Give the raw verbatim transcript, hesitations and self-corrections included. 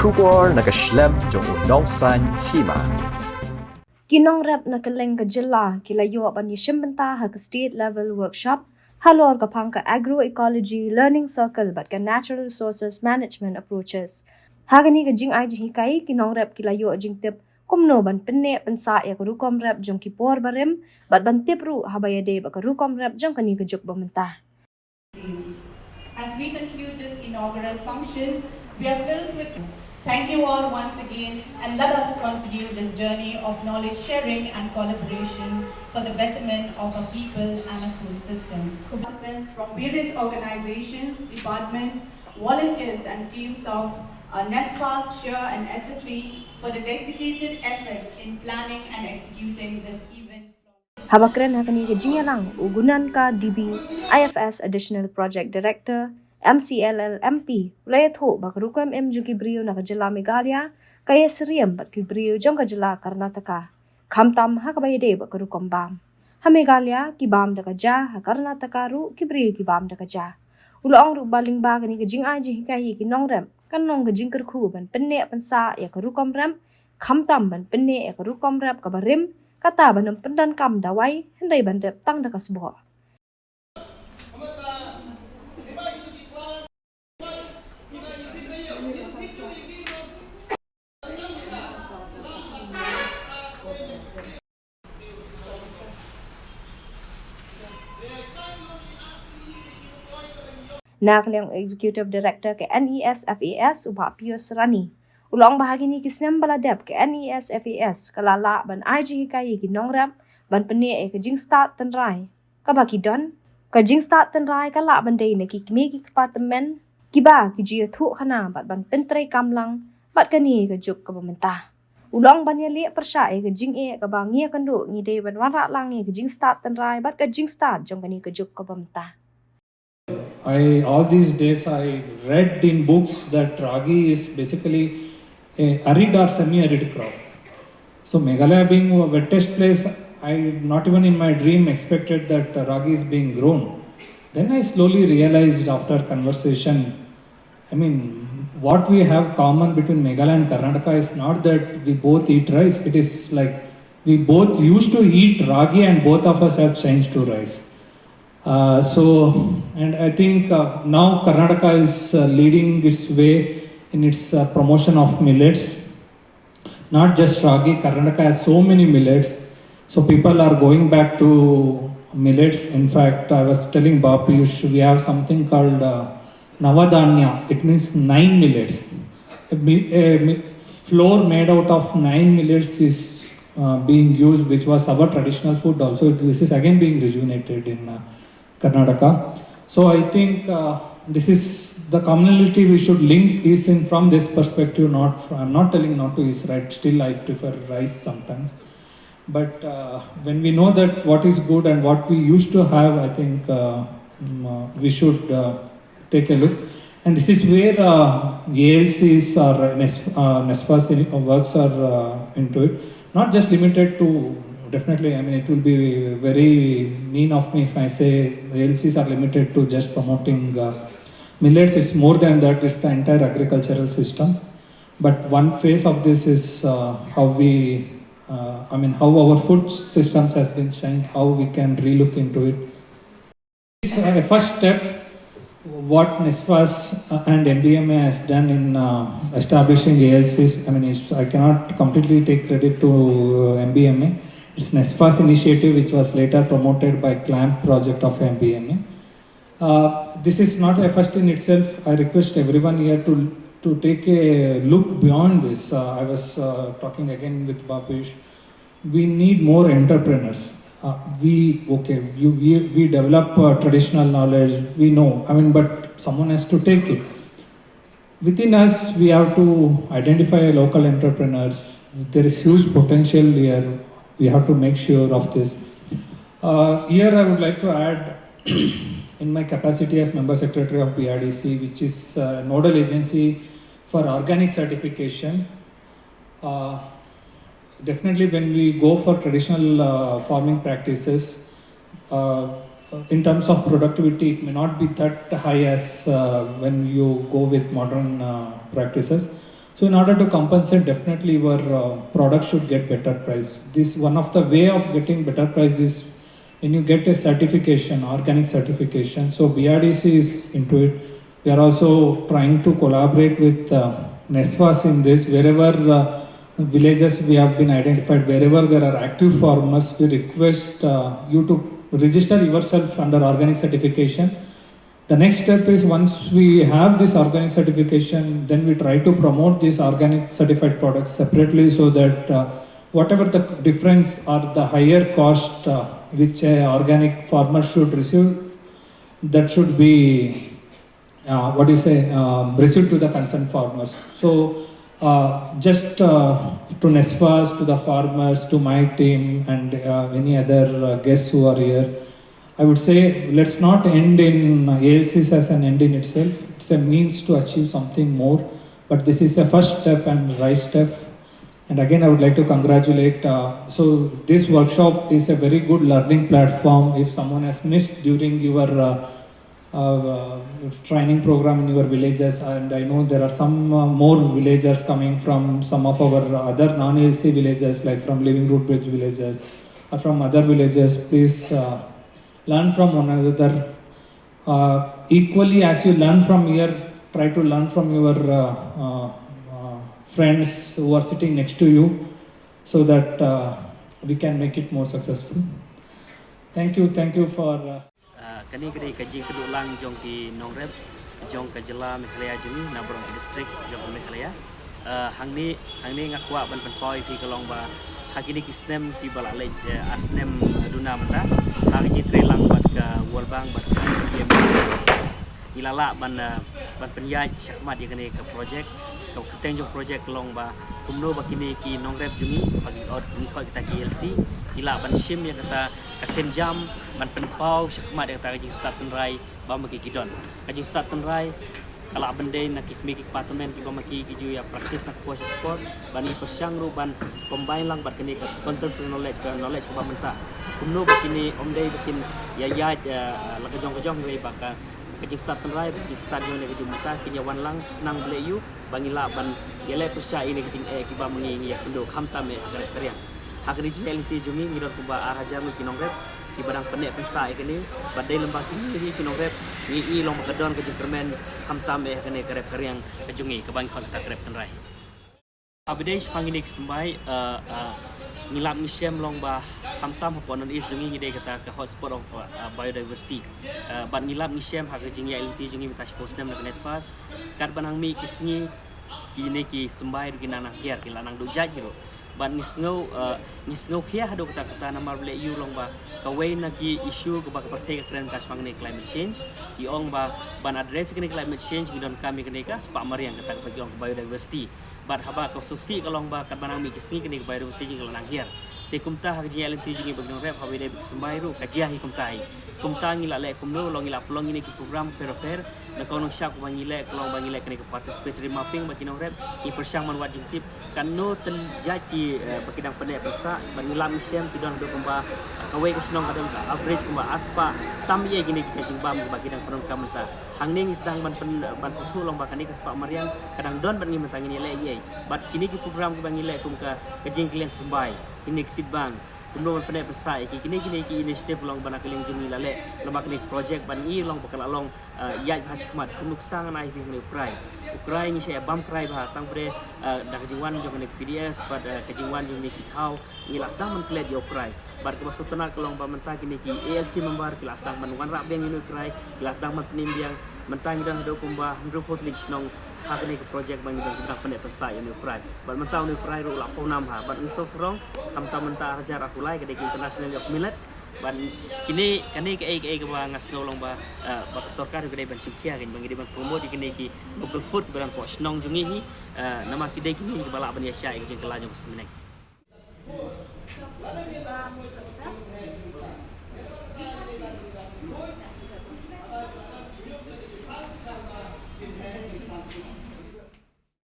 Khubor na ka shlem jong u nongsan hima. Ki nongrep na kylleng ka jylla ki la ïoh ban ïashim bynta ha ka state level workshop halor ka phang ka agroecology learning circle bad ka natural resources management approaches. Ha kane ka jingai jinghikai ki nongrep ki la ïoh jingtip kumno ban pynneh pynsah ïa ka rukom rep jong ki por barim bad ban tip ruh haba ïadei bad ka rukom rep jong kane ka juk ba mynta. As we conclude this inaugural function, we are filled with thank you all once again, and let us continue this journey of knowledge sharing and collaboration for the betterment of our people and our food system. Participants from various organizations, departments, volunteers, and teams of uh, NESFAS, SHRE, and SSA for the dedicated efforts in planning and executing this event. Haba kren ha kane ka jingïalang, u Gunanka D B, I F S Additional Project Director, M C L L M P, u la ïathuh ba ka rukom im jong ki briew na ka jylla Meghalaya ka ïasyriem bad ki briew jong ka jylla Karnataka, khamtam ha kaba ïadei bad ka rukom bam. Ha Meghalaya ki bam da ka ja, ha Karnataka ruh ki briew ki bam da ka ja. U la ong ruh ba lyngba kane ka jingai jinghikai ïa ki nongrep kan long ka jingkyrkhu ban pynneh pynsah ïa ka rukom rep, khamtam ban pynneh ïa ka rukom rep kaba rim, kata ban ym pyndonkam dawai hynrei ban rep tang da ka sboh. Na ka liang u Executive Director ka NESFAS, u Bah Pius Rani, u la ong ba ha kine ki snem ba la dep ka NESFAS ka la lah ban ai jinghikai ïa ki nongrep ban pynneh ïa ka jingstad tynrai kaba ki don. Ka jingstad tynrai ka lah ban dei na ki kmie ki kpa tymmen kiba ki ju ïathuh khana bad ban pyntreikam lang bad kane ka juk kaba mynta. U la ong ban ïaleh pyrshah ïa ka jingeh kaba ngi ïakynduh, ngi dei ban wanrah lang ïa ka jingstad tynrai bad ka jingstad jong kane ka juk kaba mynta. I, all these days I read in books that ragi is basically a arid or semi-arid crop. So Meghalaya being a wettest place, I not even in my dream expected that ragi is being grown. Then I slowly realized after conversation, I mean, what we have common between Meghalaya and Karnataka is not that we both eat rice. It is like we both used to eat ragi and both of us have changed to rice. Uh, so, and I think uh, now Karnataka is uh, leading its way in its uh, promotion of millets. Not just ragi, Karnataka has so many millets. So people are going back to millets. In fact, I was telling Bah Piyush, we have something called uh, Navadanya. It means nine millets. A, mi- a mi- flour made out of nine millets is uh, being used, which was our traditional food also. This is again being rejuvenated in uh, Karnataka. So I think uh, this is the commonality we should link is in from this perspective. Not, I'm not telling not to eat rice. Still, I prefer rice sometimes. But uh, when we know that what is good and what we used to have, I think uh, mm, uh, we should uh, take a look. And this is where uh, A L Cs or NES, uh, NESFAS in- uh, works are uh, into it. Not just limited to, definitely, I mean, it will be very mean of me if I say A L Cs are limited to just promoting uh, millets. It's more than that, it's the entire agricultural system. But one phase of this is uh, how we, uh, I mean, how our food systems has been changed, how we can relook into it. It's a first step, what NESFAS and M B M A has done in uh, establishing A L Cs. I mean, it's, I cannot completely take credit to uh, M B M A. It's NESFAS initiative, which was later promoted by CLAMP project of M B M A. Uh, this is not a first in itself. I request everyone here to, to take a look beyond this. Uh, I was uh, talking again with Bah Piyush. We need more entrepreneurs. Uh, we, okay, you, we, we develop uh, traditional knowledge, we know, I mean, but someone has to take it. Within us, we have to identify local entrepreneurs. There is huge potential here. We have to make sure of this. Uh, here, I would like to add, in my capacity as member secretary of B R D C, which is a nodal agency for organic certification, uh, definitely, when we go for traditional uh, farming practices, uh, in terms of productivity, it may not be that high as uh, when you go with modern uh, practices. So in order to compensate, definitely your uh, product should get better price. This one of the way of getting better price is when you get a certification, organic certification. So B R D C is into it. We are also trying to collaborate with uh, NESFAS in this. Wherever uh, villages we have been identified, wherever there are active farmers, we request uh, you to register yourself under organic certification. The next step is, once we have this organic certification, then we try to promote these organic certified products separately, so that uh, whatever the difference or the higher cost uh, which a organic farmer should receive, that should be, uh, what do you say, um, received to the concerned farmers. So uh, just uh, to NESFAS, to the farmers, to my team, and uh, any other uh, guests who are here, I would say let's not end in A L Cs as an end in itself. It's a means to achieve something more, but this is a first step and right step. And again, I would like to congratulate. Uh, so this workshop is a very good learning platform. If someone has missed during your uh, uh, training program in your villages, and I know there are some uh, more villagers coming from some of our other non-A L C villages, like from Living Root Bridge villages or from other villages. Please uh, learn from one another. Uh, equally, as you learn from here, try to learn from your uh, uh, uh, friends who are sitting next to you, so that uh, we can make it more successful. Thank you, thank you for. Uh, Uh, kane ka dei ka jingkynduh lang jong ki nongrep jong ka jylla Meghalaya jong ngi, na baroh ki district jong ka Meghalaya. Uh, hangne, hangne nga kwah ban pynpaw ïa phi ka long ba ha kine ki snem kiba la leit, uh, ar snem, uh, duna mynta, ha ka jingtrei lang bad ka World Bank bad ka I M F, ngi la lah ban, uh, ban pynïaid shakhmat ïa kane ka project. Ka kyrteng jong project ka long ba kumno ba kine ki nongrep jong ngi ba ngi khot, ngi khot kita ki A L C, ki lah ban shim ïa kata ka sienjam ban pynpaw shakhmat ïa kata ka jingstad tynrai ba ma ki ki don. Ka jingstad tynrai ka lah ban dei na ki kmie ki kpa tymmen kiba ma ki ki ju ïa practice na ka por sha ka por, ban ïa pyrshang ruh ban combine lang bad kane ka contemporary knowledge, ka knowledge kaba mynta. Kumno ba kine ym dei ba kin ïa ïaid, eh, la ka jong ka jong, hynrei ba ka, ka jingstad tynrai, ka jingstad jong ne ka jong mynta kin ïa wan lang khnang ba leh ïa u ba ngi lah ban ïaleh pyrshah ïa kine ki jingeh kiba ma ngi ngi ïakynduh khamtam eh ha ka rep ka riang. Ha kane ka jingïaid lynti jong ngi ngi don kumba ar hajar ngut ki nongrep kiba dang pynneh pynsah ïa kane, bad dei lyngba kine ki nongrep ngi i long ba ka don ka jingkyrmen khamtam eh ha kane ka rep ka riang ka jong ngi kaba ngi khot kata ka rep tynrai. Haba ïadei shaphang kine ki symbai, eh, eh, ngi lap ngi shem long ba khamtam hapoh North East jong ngi ngi dei kata ka hotspot of, eh, biodiversity. Eh, bad ngi lap ngi shem ha ka jingïaid lynti jong ngi mynta shiphew snem na ka NESFAS, katba nang mih ki sngi kine ki symbai ruh ki nang nang hiar, ki la nang duh jait hi ruh. Bad ngi sngew, eh, ngi sngew khia haduh katta katta namar ba leh ïa u long ba kawei na ki issue kaba ka pyrthei ka kren mynta shaphang kane climate change. Ki ong ba ban address kane climate change ngi donkam ïa kane ka spah mariang, kata kaba ki ong ka biodiversity. Bad haba ka sngewsih ka long ba katba nang mih ki sngi kane ka biodiversity jong ngi ka la nang hiar. Te kumta ha ka jingïaid lynti jong ngi bad ki nongrep, haba ïadei bad ki symbai ruh ka jia hi kumta hi. Kumta ngi la leh kumno, long ngi la pynlong kine ki program bapher bapher. Na ka nongshah kaba ngi leh ka long ba ngi leh kane ka participatory mapping bad ki nongrep, ngi pyrshang ban wad jingtip katno tylli jait ki, eh, ba ki dang pynneh pynsah, bad ngi lap ngi shem ki don haduh kumba, eh, kawei ka shnong ka don ka average kumba ar spah tam ïa kine ki jait jingbam ba ki dang pyndonkam mynta. Hangne ngi sdang ban pyn, ban sngewthuh long ba kane ka spah mariang ka dang don bad ngi mynta, ngin ïaleh ïa i. Bad kine ki program kiba ngi leh kum ka, ka jingkylliang symbai, kine ki seed bank, kumno ban pynneh pynsah ïa ki, kine, kine ki initiative long ba na ka liang jong ngi la leh, long ba kane ka project ban i long ba ka la long, eh, ïaid bha shakhmat. Kumno ksa ngan ai ïa phi hangne u Krai. U Krai ngi shah ïa bam Krai bha tang ba dei, eh, da ka jingwan jong kane ka P D S bad, eh, ka jingwan jong kine ki thaw, ngi la sdang ban klet ïa u Krai. Bad kaba sngewtynnat ka long ba mynta kine ki A L C member ki la sdang ban wanrah biang ïa une u Krai, ki la sdang ban pynim biang. Mynta ngi don haduh kumba hynriewphew tylli ki shnong ha kane ka project ba ngi don, ki dang pynneh pynsah ïa une u Krai. Bad mynta une u Krai ruh u la pawnam bha. Bad ngi sngewsarong khamtam mynta ar hajar arphew lai ka dei ka International Year of Millet. Bad kine, kane kaei kaei kaba nga sngew long ba, eh, ba ka sorkar ka dei ban shim khia, kan, ba ngi dei ban promote ïa kine ki local food kiba don hapoh shnong jong ngi hi, eh, namar ki dei kine kiba lah ban ïaishah ïa ka jingkylla jong ka seng bneng.